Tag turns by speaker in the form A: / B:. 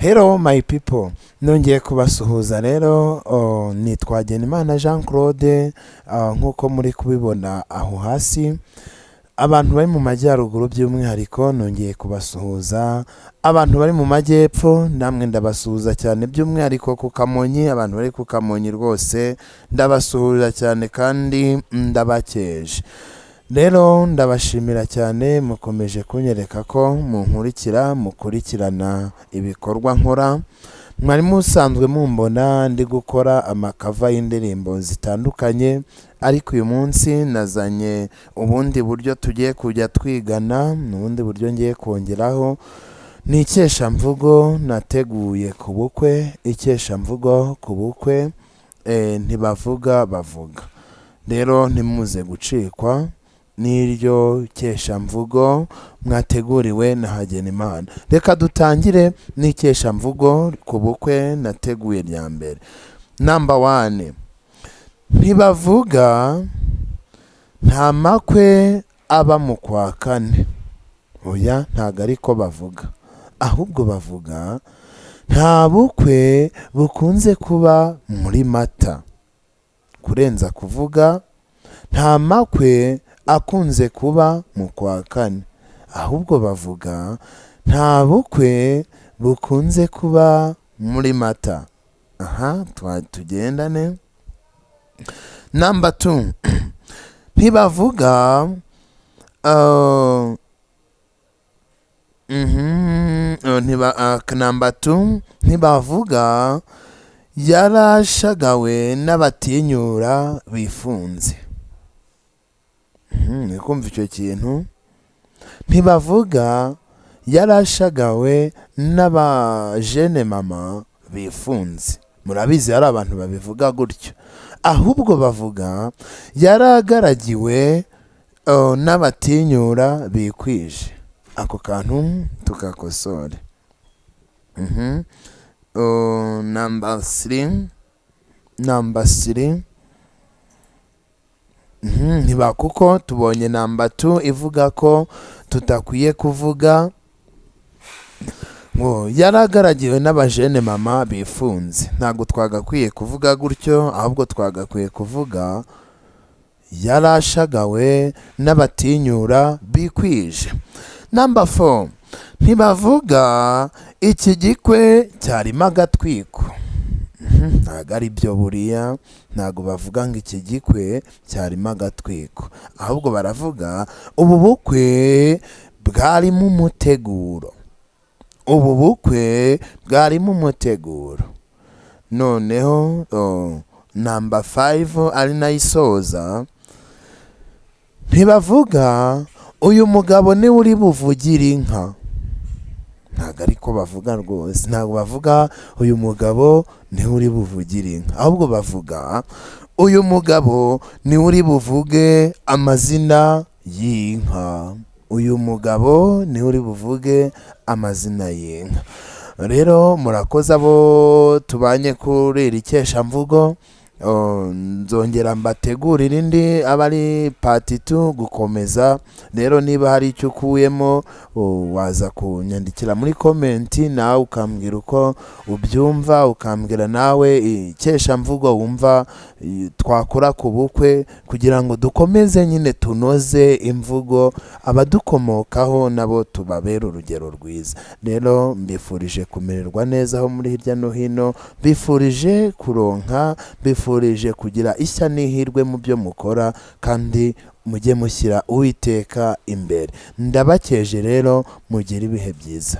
A: Hello my people, nongeye kubasuhuza rero. Oh, ni Twagenimana Jean Claude, nk'uko muri kubibona aho hasi. Abantu bari mu majyaruguru by'umwihariko nongeye kubasuhuza, abantu bari mu majyepfo namwe ndabasuhuza cyane, by'umwihariko ku Kamonyi. Abantu bari ku Kamonyi rwose ndabasuhuza cyane kandi ndabakeje. Rero ndabashimira cyane, mukomeje kunyereka ko munkurikira, mukurikirana ibikorwa nkora. Mwari musanzwe mumbona ndi gukora amacover y'indirimbo zitandukanye, ariko uyu munsi nazanye ubundi buryo tugiye kujya twigana, ni ubundi buryo ngiye kongeraho. Ni ikeshamvugo nateguye ku bukwe. Ikeshamvugo ku bukwe, ntibavuga, bavuga. Rero ntimuze gucikwa n'iryo keshamvugo mwateguriwe na Hagenimana. Reka dutangire n'ikeshamvugo ku bukwe nateguye rya mbere. Number one: ntibavuga nta makwe aba mu kwa kane. Oya, ntabwo ariko bavuga, ahubwo bavuga nta bukwe bukunze kuba muri Mata. Kurenza kuvuga nta makwe akunze kuba mu kwa kane, ahubwo bavuga nta bukwe bukunze kuba muri Mata. Aha tugendane. Number two: ntibavuga number two, ntibavuga yarashagawe n'abatinyura bifunze. Ni kumva icyo kintu. Ntibavuga yarashagawe n'abajene mama bifunze. Murabizi, hari abantu babivuga gutyo, ahubwo bavuga yaragaragiwe n'abatinyura bikwije. Ako kantu tukakosore. Number three, number three. Ntiba kuko tubonye number two ivuga ko tutakwiye kuvuga ngo yaragaragiwe n'abajene mama bifunze. Ntabwo twagakwiye kuvuga gutyo, ahubwo twagakwiye kuvuga yarashagawe n'abatinyura bikwije. Number four: ntibavuga iki gikwe cyarimo agatwiko. Ntabwo ari byo buriya, ntabwo bavuga ngo iki gikwe cyarimo agatwiko, ahubwo baravuga ubu bukwe bwarimo umuteguro. Ubu bukwe bwarimo umuteguro. Noneho number five, ari nayo isoza: ntibavuga uyu mugabo niwe uri buvugire inka. Ntabwo ariko bavuga rwose, ntabwo bavuga uyu mugabo niwe uri buvugire inka, ahubwo bavuga uyu mugabo niwe uri buvuge amazina y'inka. Uyu mugabo niwe uri buvuge amazina y'inka. Rero murakoze abo tubanye kuri iri keshamvugo. Oh, nzongera mbategurire indi aba ari part two gukomeza. Rero niba hari icyo ukuyemo, oh, waza kunyandikira muri comment, nawe ukambwira uko ubyumva, ukambwira nawe ikeshamvugo wumva twakora ku bukwe kugira ngo dukomeze nyine tunoze imvugo, abadukomokaho nabo tubabere urugero rwiza. Rero mbifurije kumererwa neza aho muri hirya no hino, mbifurije kuronka, mbifurije kugira ishya n'ihirwe mu byo mukora, kandi mujye mushyira Uwiteka imbere. Ndabakeje rero, mugire ibihe byiza.